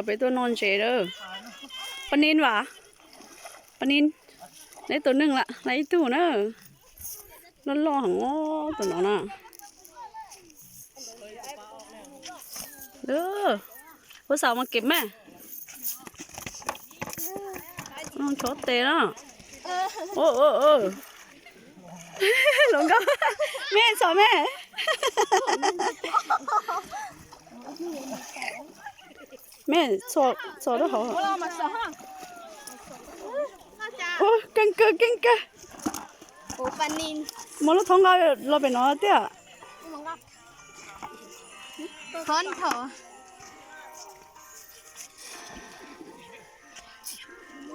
Peb tuaj noj ntses lawm. Pab nin vas, pab nin, neb tus neeg lawm, lawm ib tug na. Loj loj heev os tus no na. Puas xav mas kev mas. Chob tes na. Hluas nkauj, mej txhom mej. Mej txhom rau hauv. Keej kawg keej kawg. Muaj lub thoob nqa los pem no tiag.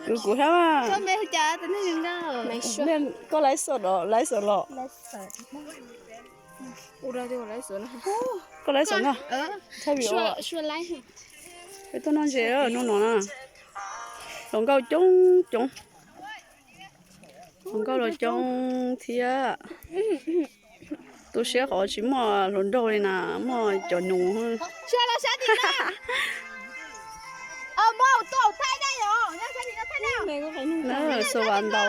Kuv kuv thiab. Koj laiv xom los laiv xom los? Koj laiv xom na. Thaj vim ua, peb tuaj noj ntses nub no na. Hluas nkauj coob coob. Hluas nkauj los coob thiab. Tu siab qhov tsis muaj hluas nraug li na, muaj cov nus. Xuas vas ntau.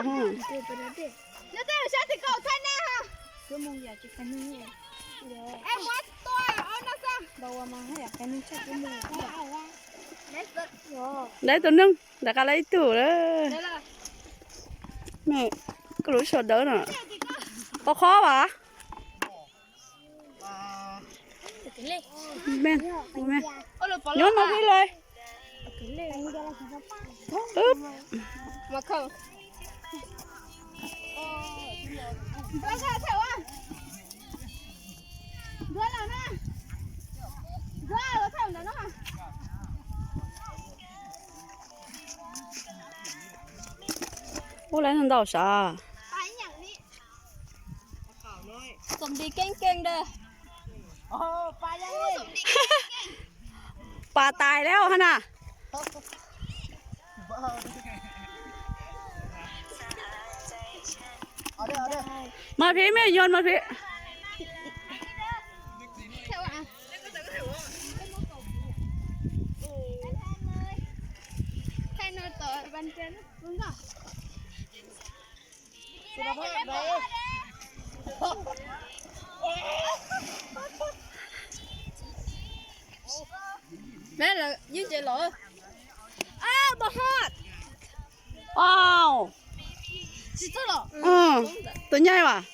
Lawv tus neeg nram qab lawv ib tug lawm. Koj lub sab dawb no, qhov qhob vas. Nyob no pib lawm. Ua lawv ntau sav. Pas tais lawm hab na. Mas phim, mej yuav mas phim. Meb lawv yeej tsev los. Au, tus nyaij vas.